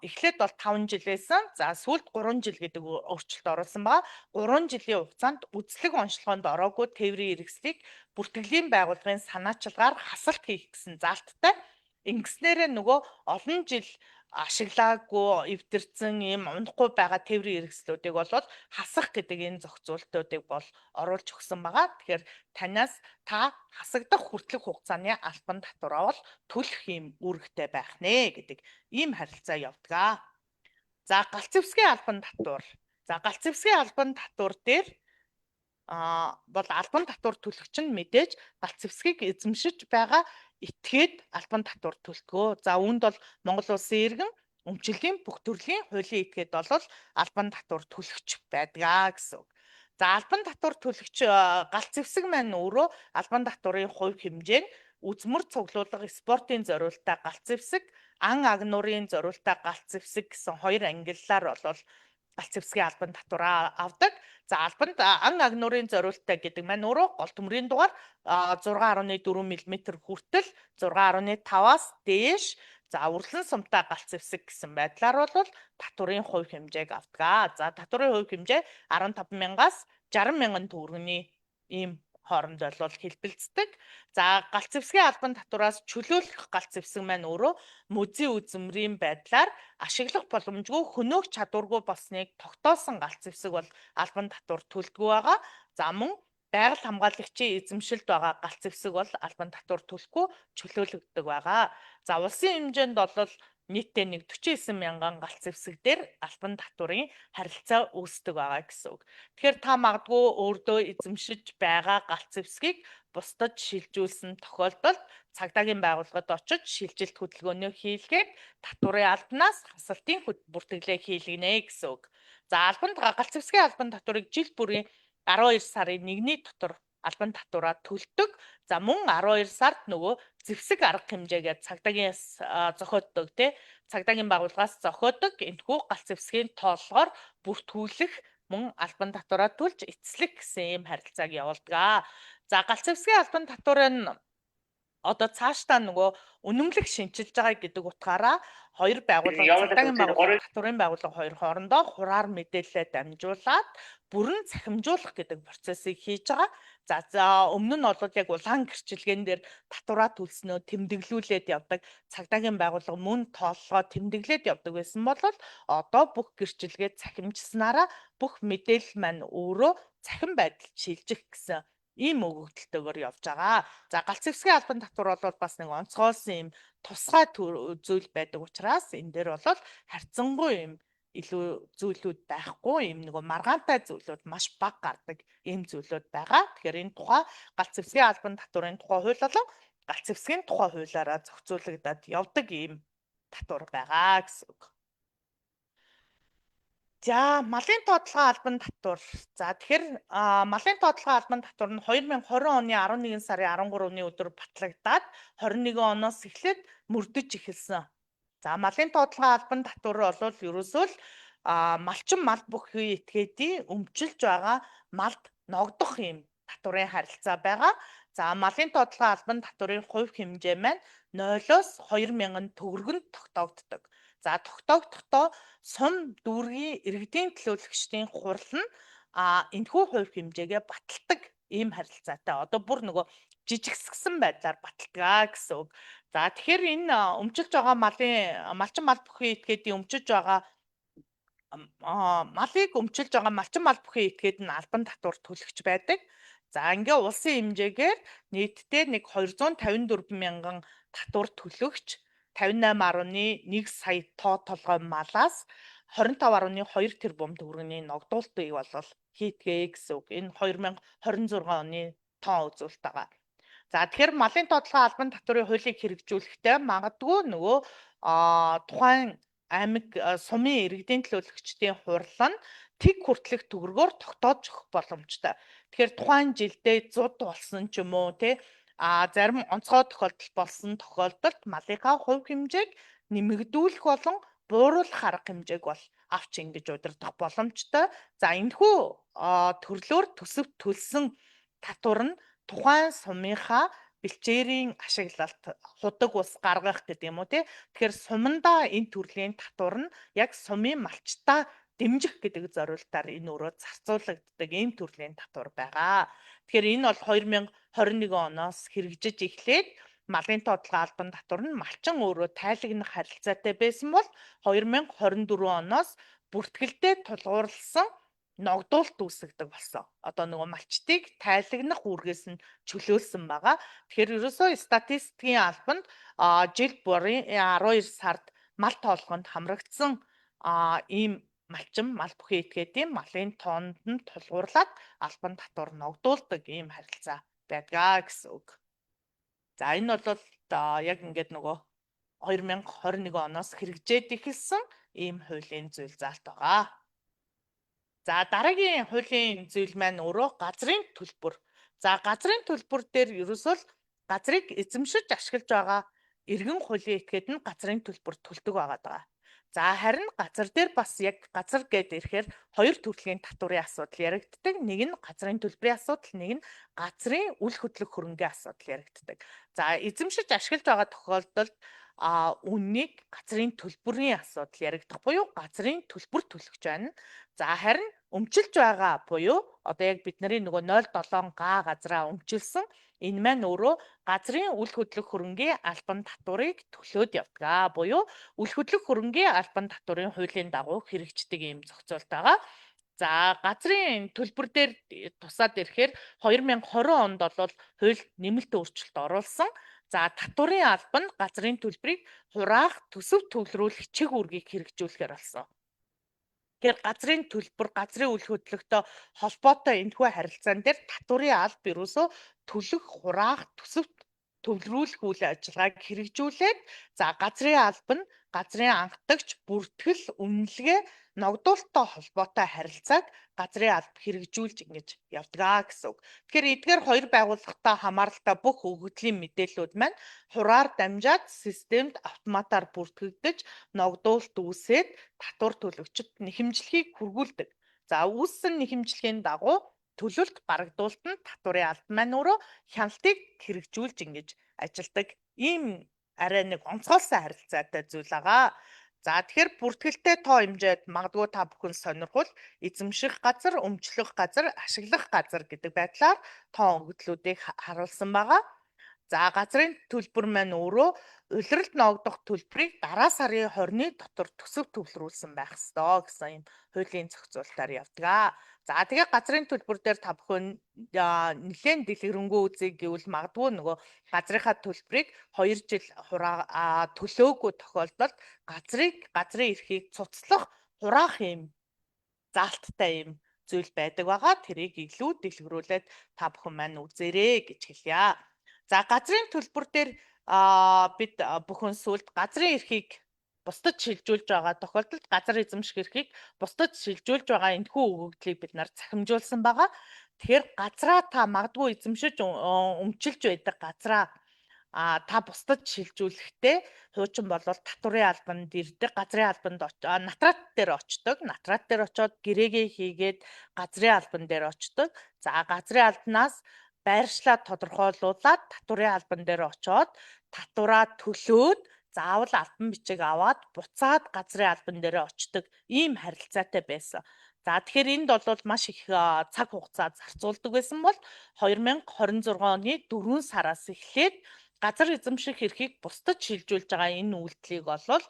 эхлээд бол 5 жилээс, за, сүүлд 3 жил гэдэг өөрчлөлт оруулсан ба 3 жилийн хугацаанд үзлэг онцлогоонд ороогүй тээврийн хэрэгслийг бүртгэлийн байгууллагын санаачилгаар хасалт хийх гэсэн заалттай. Ингэснээрээ нөгөө олон жил ашиглаагүй, эвдэрсэн, ийм унахгүй байгаа тээврийн хэрэгслүүдийг бол хасах гэдэг энэ зохицуултуудыг бол оруулж өгсөн байгаа. Тэгэхээр танаас та хасагдах хүртэлх хугацааны албан татвараа бол төлөх ийм үүрэгтэй байх нэ гэдэг ийм харилцаа явдаг. За, галц зэвсгийн албан татвар. За, галц зэвсгийн албан татвар дээр бол албан татвар төлөгч нь мэдээж галц зэвсгийг эзэмшиж байгаа этгээд албан татвар төлдгөө. За, үүнд бол Монгол улсын иргэн өмчлөлийн бүх төрлийн хуулийн этгээд бол албан татвар төлөгч байдаг гэсэн үг. За, албан татвар төлөгч галц зэвсэг маань өөрөө албан татварын хувь хэмжээ нь үзмэр цуглуулга спортын зориултаа галц зэвсэг, ан агнуурын зориултаа галц зэвсэг гэсэн хоёр ангиллаар бол галц зэвсгийн албан татвараа авдаг. За, албанд ан агнуурын зориултаа гэдэг маань өөрөө гол төмрийн дугаар 6.4 мм хүртэл 6.5-аас дээш, за, үрлэн сумтай галц зэвсэг гэсэн байдлаар бол татварын хувь хэмжээг авдаг. За, татварын хувь хэмжээ 15 мянгаас 60 мянган төгрөгийн ийм хооронд бол хэлбэлздэг. За, галц зэвсгийн албан татвараас чөлөөлөх галц зэвсэг маань өөрөө музей үзмрийн байдлаар ашиглах боломжгүй, хөнөөх чадваргүй болсныг тогтоосон галц зэвсэг бол албан татвар төлдгөө байгаа. За, мөн байгаль хамгаалагчийн эзэмшилд байгаа галц зэвсэг бол албан татвар төлөхгүй чөлөөлөгддөг байгаа. За, улсын хэмжээнд бол нийтдээ нэг 49 мянган галц зэвсэг дээр албан татварын харилцаа үүсдэг байгаа гэсэн үг. Тэгэхээр та магадгүй өөрдөө эзэмшиж байгаа галц зэвсгийг бусдад шилжүүлсэн тохиолдолд цагдаагийн байгууллагад очиж шилжилт хөдөлгөөнөө хийлгээд татварын албанаас хасалтын бүртгэлээ хийлгэнэ гэсэн үг. За, албанд галц зэвсгийн албан татварыг жил бүрийн 12 сарын 1-ний дотор албан татвараа төлдөг. За, мөн 12 сард нөгөө зэвсэг арга хэмжээгээ цагдаагийн зохиоддог, тий, цагдаагийн байгууллагаас зохиодог энэхүү галц зэвсгийн тооллогоор бүртгүүлэх, мөн албан татвараа төлж эцэслэх гэсэн ийм харилцааг явуулдаг. За, галц зэвсгийн албан татвар нь одоо цаашдаа нөгөө үнэмлэх шинчилж байгаа гэдэг утгаараа хоёр байгууллага, цагдаагийн байгууллага, татварын байгууллага хоёр хоорондоо хураар мэдээлэлээ дамжуулаад бүрэн цахимжуулах гэдэг процессыг хийж байгаа. За, өмнө нь бол яг улаан гэрчилгээн дээр татвараа төлснөө тэмдэглүүлээд явдаг, цагдаагийн байгууллага мөн тооллогоо тэмдэглээд явдаг байсан бол одоо бүх гэрчилгээ цахимжсанараа бүх мэдээлэл маань өөрөө цахим байдалд шилжих гэсэн ийм өгөгдөлтөөр явж байгаа. За, галц зэвсгийн албан татвар бол бас нэг онцгойлсон юм тусгай зүйл байдаг учраас энэ дээр бол харьцангуй юм илүү зүйлүүд байхгүй, юм нөгөө маргаантай зүйлүүд маш бага гардаг ийм зүйлүүд байгаа. Тэгэхээр энэ тухай галц зэвсгийн албан татварын тухай хууль болон галц зэвсгийн тухай хуулиараа зохицуулагдаад явдаг ийм татвар байгаа гэсэн үг. За, малын тодлогын албан татвар. За, тэгэхээр малын тодлогын албан татвар нь 2020 оны 11 сарын 13-ны өдөр батлагдаад 21 оноос эхлээд мөрдөж эхэлсэн. За, малын тодлогын албан татвар бол ерөөсөө л малчин мал бүхий этгээдийн өмчилж байгаа малд ногдох юм татварын харилцаа байгаа. За, малын тодлогын албан татварын хувь хэмжээ маань 0-оос 2000 төгрөгөнд тогтоогддог. За, тогтоогдохдоо сум дүүргийн иргэдийн төлөөлөгчдийн хурал нь энэхүү хувь хэмжээгээ баталдаг ийм харилцаатай. Одоо бүр нөгөө жижигсгсэн байдлаар баталдаг гэсэн үг. За, тэгэхээр энэ өмчилж байгаа малын малчин мал бүхий этгээдийн өмчилж байгаа малыг өмчилж байгаа малчин мал бүхий этгээд нь албан татвар төлөгч байдаг. За, ингээ улсын хэмжээгээр нийтдээ нэг 254 мянган татвар төлөгч 58.1 сая тоо толгой малаас 25.2 тэрбум төгрөгийн ногдуултыг бол хийтгээ гэсэн үг. Энэ 2026 оны тоо үзүүлэлт байгаа. За, тэгэхээр малын тоотлогын албан татварын хуулийг хэрэгжүүлэхдээ магадгүй нөгөө тухайн аймаг, сумын иргэдийн төлөөлөгчдийн хурал нь тэг хүртэлх төгрөгөөр тогтоож өгөх боломжтой. Тэгэхээр тухайн жилдээ зуд болсон ч юм уу, тий, зарим онцгой тохиолдол болсон тохиолдолд малынхаа хувь хэмжээг нэмэгдүүлэх болон бууруулах арга хэмжээг бол авч ингэж удирдах боломжтой. За, энэхүү төрлөөр төсөв төлсөн татвар нь тухайн сумынхаа бэлчээрийн ашиглалт, худаг ус гаргах гэдэг юм уу, тий. Тэгэхээр сумандаа энэ төрлийн татвар нь яг сумын малчтаа дэмжих гэдэг зориултаар энэ өөрөө зарцуулагддаг ийм төрлийн татвар байгаа. Тэгэхээр энэ бол 2021 оноос хэрэгжиж эхлээд малын тоотлогын албан татвар нь малчин өөрөө тайлагнах харилцаатай байсан бол 2024 оноос бүртгэлдээ тулгуурласан ногдуулалт үүсгдэг болсон. Одоо нөгөө малчдыг тайлагнах үүргээс нь чөлөөлсөн байгаа. Тэгэхээр ерөөсөө статистикийн албанд жил бүрийн 12 сард мал тоолгонд хамрагдсан ийм малчин, мал бүхий этгээдийн малын тоонд нь тулгуурлаад албан татвар ногдуулдаг ийм харилцаа байдгаа гэсэн үг. За, энэ бол яг ингээд нөгөө 2021 оноос хэрэгжээд эхэлсэн ийм хуулийн зүйл заалт байгаа. За, дараагийн хуулийн зүйл маань өөрөө газрын төлбөр. За, газрын төлбөр дээр ерөөсөө л газрыг эзэмшиж ашиглаж байгаа иргэн хуулийн этгээд нь газрын төлбөр төлдөг байгаа даа. За, харин газар дээр бас яг газар гээд ирэхээр хоёр төрлийн татварын асуудал яригддаг. Нэг нь газрын төлбөрийн асуудал, нэг нь газрын үл хөдлөх хөрөнгийн асуудал яригддаг. За, эзэмшиж ашиглаж байгаа тохиолдолд үннийг газрын төлбөрийн асуудал яригдах буюу газрын төлбөр төлөгч байна. За, харин өмчилж байгаа буюу одоо яг бидний нөгөө 0.7 га газраа өмчилсөн энэ маань өөрөө газрын үл хөдлөх хөрөнгийн албан татварыг төлөөд явдаг буюу үл хөдлөх хөрөнгийн албан татварын хуулийн дагуу хэрэгждэг ийм зохицуулт байгаа. За, газрын төлбөр дээр тусаад ирэхээр 2020 онд бол хууль нэмэлт өөрчлөлт оруулсан. За, татварын албан нь газрын төлбөрийг хураах, төсөв төвлөрүүлэх чиг үүргийг хэрэгжүүлэхээр болсон. Тэгэхээр газрын төлбөр, газрын үл хөдлөхтэй холбоотой энэхүү харилцаан дээр татварын алба ерөөсөө төлөх, хураах, төсөв төвлөрүүлэх үйл ажиллагааг хэрэгжүүлээд, за, газрын алба нь газрын анхдагч, бүртгэл, үнэлгээ, ногдуулттай холбоотой харилцааг газрын алба хэрэгжүүлж ингэж явдаг гэсэн үг. Тэгэхээр эдгээр хоёр байгууллагатай хамааралтай бүх өгөгдлийн мэдээллүүд маань хураар дамжаад системд автоматар бүртгэгдэж, ногдуулалт үүсээд татвар төлөгчд нэхэмжлэгийг хүргүүлдэг. За, үүссэн нэхэмжлэгийн дагуу төлөлт барагдуулалт нь татварын алба маань өөрөө хяналтыг хэрэгжүүлж ингэж ажилдаг ийм арай нэг онцгойсон харилцаатай зүйл байгаа. За, тэгэхээр бүртгэлтэй тоо хэмжээд магадгүй та бүхэн сонирхвол эзэмших газар, өмчлөх газар, ашиглах газар гэдэг байдлаар тоо өгөгдлүүдийг харуулсан байгаа. За, газрын төлбөр маань өөрөө улиралд ноогдох төлбөрийг дараа сарын 20-ны дотор төсөв төвлөрүүлсэн байх ёстой гэсэн ийм хуулийн зохицуултаар явдаг. За, тэгээ газрын төлбөр дээр та бүхэн нэлээд дэлгэрэнгүй үзье гэвэл магадгүй нөгөө газрынхаа төлбөрийг 2 жил хураа төлөөгүй тохиолдолд газрыг, газрын эрхийг цуцлах, хураах ийм заалттай ийм зүйл байдаг байгаа. Тэрийг илүү дэлгэрүүлээд та бүхэн маань үзээрэй гэж хэлье. За, газрын төлбөр дээр бид бүхэн сүүлд газрын эрхийг бусдад шилжүүлж байгаа тохиолдолд газар эзэмших эрхийг бусдад шилжүүлж байгаа энэхүү өгөгдлийг бид нар цахимжуулсан байгаа. Тэгэхээр газраа та магадгүй эзэмшиж, өмчилж байдаг газраа та бусдад шилжүүлэхдээ хуучин болвол татварын албанд ирдэг, газрын албанд натрат дээр очдог. Натрат дээр очоод гэрээгээ хийгээд газрын албан дээр очдог. За, газрын албанаас байршлаа тодорхойлуулад татварын албан дээр очоод татвараа төлөөд, заавал албан бичиг аваад буцаад газрын албан дээр очдог ийм харилцаатай байсан. За, тэгэхээр энд бол маш их цаг хугацаа зарцуулдаг байсан бол 2026 оны 4 сараас эхлээд газар эзэмших эрхийг бусдад шилжүүлж байгаа энэ үйлдэлийг бол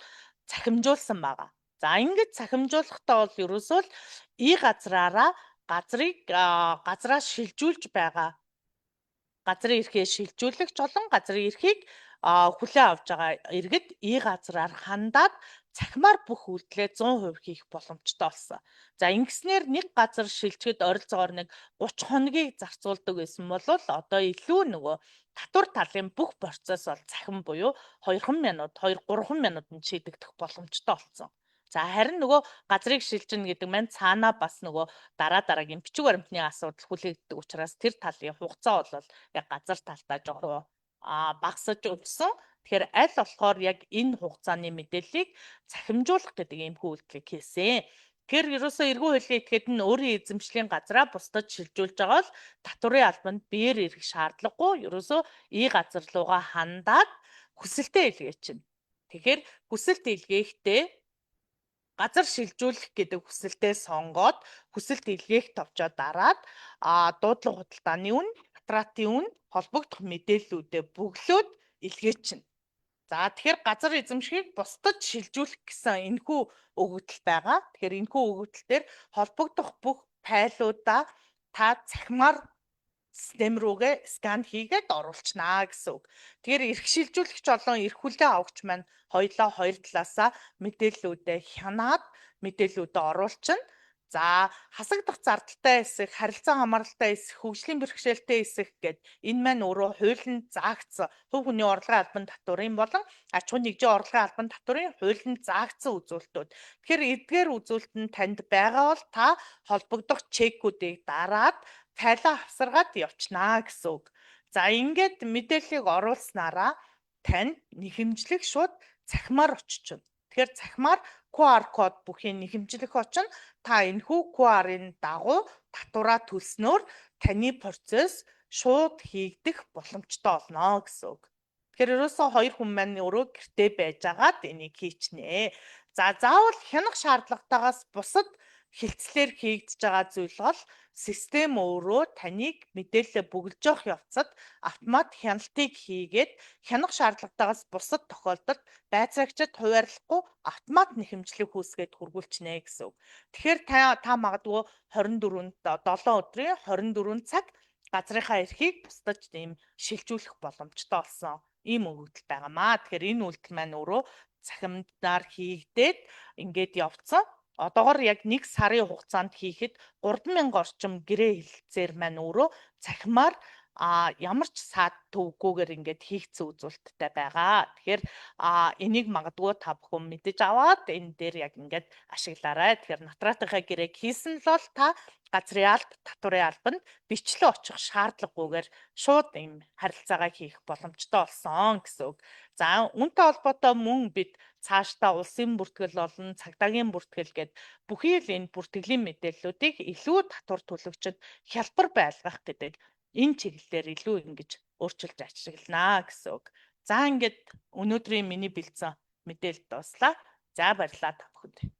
цахимжуулсан байгаа. За, ингэж цахимжуулахдаа бол ерөөсөө л и газраараа Газрыг газраа шилжүүлж байгаа газрын эрхээ шилжүүлэгч болон газрын эрхийг хүлээн авч байгаа иргэд e-газраар хандаад цахимаар бүх үйлдэлээ 100% хийх боломжтой болсон. За, ингэснээр нэг газар шилжихэд ойролцоогоор нэг 30 хоногийг зарцуулдаг байсан бол одоо илүү нөгөө татвар талын бүх процесс бол цахим буюу 2 минут, 2 3 минутанд шийдэгдэх боломжтой болсон. За, харин нөгөө газрыг шилжинэ гэдэг маань цаанаа бас нөгөө дараа дараагийн бичиг баримтны асуудал хүлээгддэг учраас тэр талын хугацаа бол яг газар талдаа жоохон багасаж өгсөн. Тэгэхээр аль болохоор яг энэ хугацааны мэдээллийг цахимжуулах гэдэг иймэрхүү үйлдэлийг хийсэн. Тэгэхээр ерөөсөө эргэн хуулийн этгээд нь өөрийн эзэмшлийн газраа бусдад шилжүүлж байгаа бол татварын албанд биеэр ирэх шаардлагагүй, ерөөсөө e-газар руугаа хандаад хүсэлтээ илгээчихнэ. Тэгэхээр хүсэлт илгээхдээ газар шилжүүлэх гэдэг хүсэлтээ сонгоод, хүсэлт илгээх товчоо дараад, дуудлага худалдааны үн, нотариатын үн, холбогдох мэдээллүүдээ бөглөөд илгээчихнэ. За, тэгэхээр газар эзэмшихийг бусдад шилжүүлэх гэсэн энэхүү өгөгдөл байгаа. Тэгэхээр энэхүү өгөгдөл дээр холбогдох бүх файлуудаа та цахимаар систем рүүгээ scan хийгээд оруулчихнаа гэсэн үг. Тэгэхээр эрх шилжүүлэгч болон эрх хүлээн авагч маань хоёулаа хоёр талаасаа мэдээллүүдээ хянаад мэдээллүүдээ оруулчихна. За, хасагдах зардалтай хэсэг, харилцан хамааралтай хэсэг, хөгжлийн бэрхшээлтэй хэсэг гээд энэ маань өөрөө хуулинд заагдсан хувь хүний орлогын албан татварын болон аж ахуйн нэгжийн орлогын албан татварын хуулинд заагдсан үзүүлэлтүүд. Тэгэхээр эдгээр үзүүлэлт нь танд байгаа бол та холбогдох чекүүдийг дараад файлаа хавсаргаад явчихнаа гэсэн үг. За, ингээд мэдээллийг оруулснараа танд нэхэмжлэх шууд цахимаар очиж. Тэгэхээр цахимаар QR код бүхий нэхэмжлэх очино. Та энэхүү QR-ын дагуу татвараа төлснөөр таны процесс шууд хийгдэх боломжтой болно гэсэн үг. Тэгэхээр ерөөсөө хоёр хүн маань өөрөө гэртээ байж байгаад энийг хийчнэ. За, заавал хянах шаардлагатайгаас бусад хэлтслээр хийгдэж байгаа зүйл бол систем өөрөө таныг мэдээлэлээ бөглөж явах явцад автомат хяналтыг хийгээд, хянах шаардлагатайгаас бусад тохиолдолд байцаагчид хуваарлахгүй автомат нэхэмжлэг үүсгээд хүргүүлчихнэ гэсэн үг. Тэгэхээр та магадгүй 24-нд 7 өдрийн 24 цаг газрынхаа эрхийг бусдад ийм шилжүүлэх боломжтой болсон ийм өгөгдөл байгаамаа. Тэгэхээр энэ үйлдэл маань өөрөө цахимдаар хийгдээд ингээд явцсан. Одоогор яг нэг сарын хугацаанд хийхэд 3000 орчим гэрээ хэлэлцээр маань өөрөө цахимаар ямар ч саад төвгүйгээр ингээд хийгдсэн үзүүлэлттэй байгаа. Тэгэхээр энийг магадгүй та бүхэн мэдэж аваад энэ дээр яг ингээд ашиглаарай. Тэгэхээр нотариатынхаа гэрээг хийсэн л бол та газрын алба, татварын албанд бичлэн очих шаардлагагүйгээр шууд ийм харилцаагаа хийх боломжтой болсон гэсэн үг. За, үүнтэй холбоотой мөн бид цаашдаа улсын бүртгэл болон цагдаагийн бүртгэл гээд бүхий л энэ бүртгэлийн мэдээллүүдийг илүү татвар төлөгчид хялбар байлгах гэдэг энэ чиглэлээр илүү ингэж өөрчилж ашигланаа гэсэн үг. За, ингээд өнөөдрийн миний бэлдсэн мэдээлэл дууслаа. За, баярлалаа та бүхэнд.